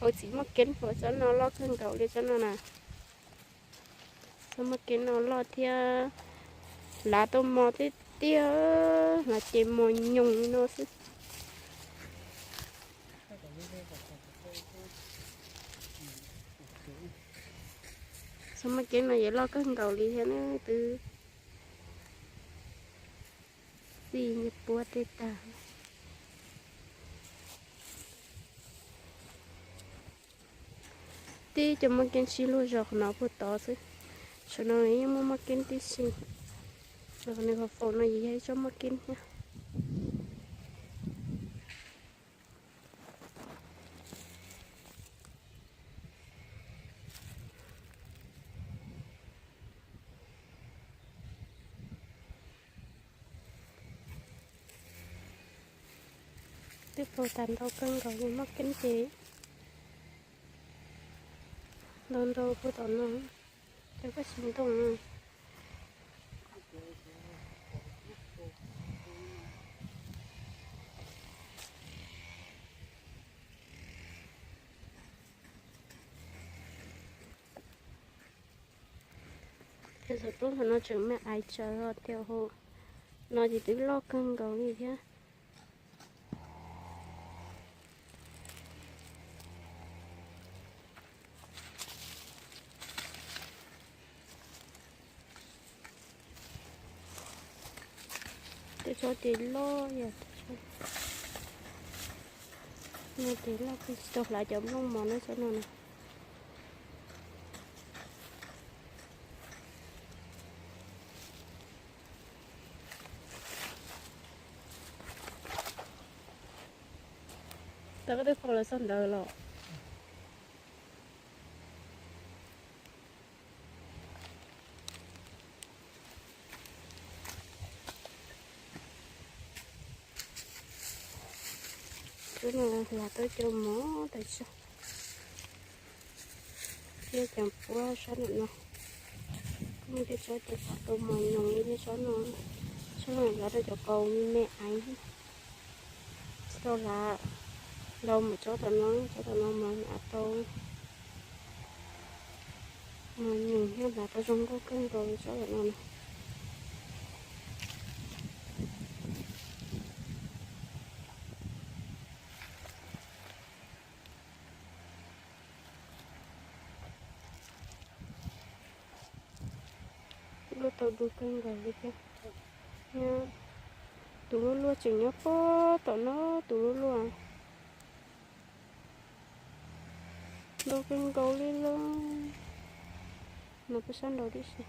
Hauv txiv Muaj Keeb hauv tsob no loj kawg nkaus li tsob no na. Tsob Muaj Keeb no loj thiab, hlav tau mos tiag tiag, hlav ces mos nyoos li no xwb. Tsob Muaj Keeb no yeej loj kawg nkaus li thiab ne, twb txij nyiaj puab tej tag. Tib cov Muaj Keeb sib luag zos qhov no puag tod xwb. Saum no yeej muaj Muaj Keeb tib si. Los nws hauv faus no yog ib tsob Muaj Keeb thiab. Twb faus tag ntau kawg nkaus li, Muaj Keeb ces ntau ntau puag tom no, cov koj tsis ntoo. Ces xov tooj no tseem me aiv tsawv os, tias hauv no ces twb loj kawg nkaus li thiab. Tej tsob ces loj yom, no ces loj kawg tsis tau hlav cov nplooj mos na tsob no na. Tau koj twb faus los txog ntawd los. Tsob no hlav tau cov mos tas zog. Thiab cov puab sab ntawm no, muaj tej tsob ces hlav tau mos nyoos li tsob no. Tsob no hlav rau cov kaus me me aiv, tsis tau hlav ntau mas tsob tom no, tsob tom no mas hlav tau mos nyoos thiab hlav tau zoo nkauj kawg nkaus li tsob tom no na. Luaj tau du kawg nkaus li thiab. Tus luaj luaj tseem nyob puag tom no, tus luaj luaj ntau kawg nkaus li lauj. No puag sab nraud tib si.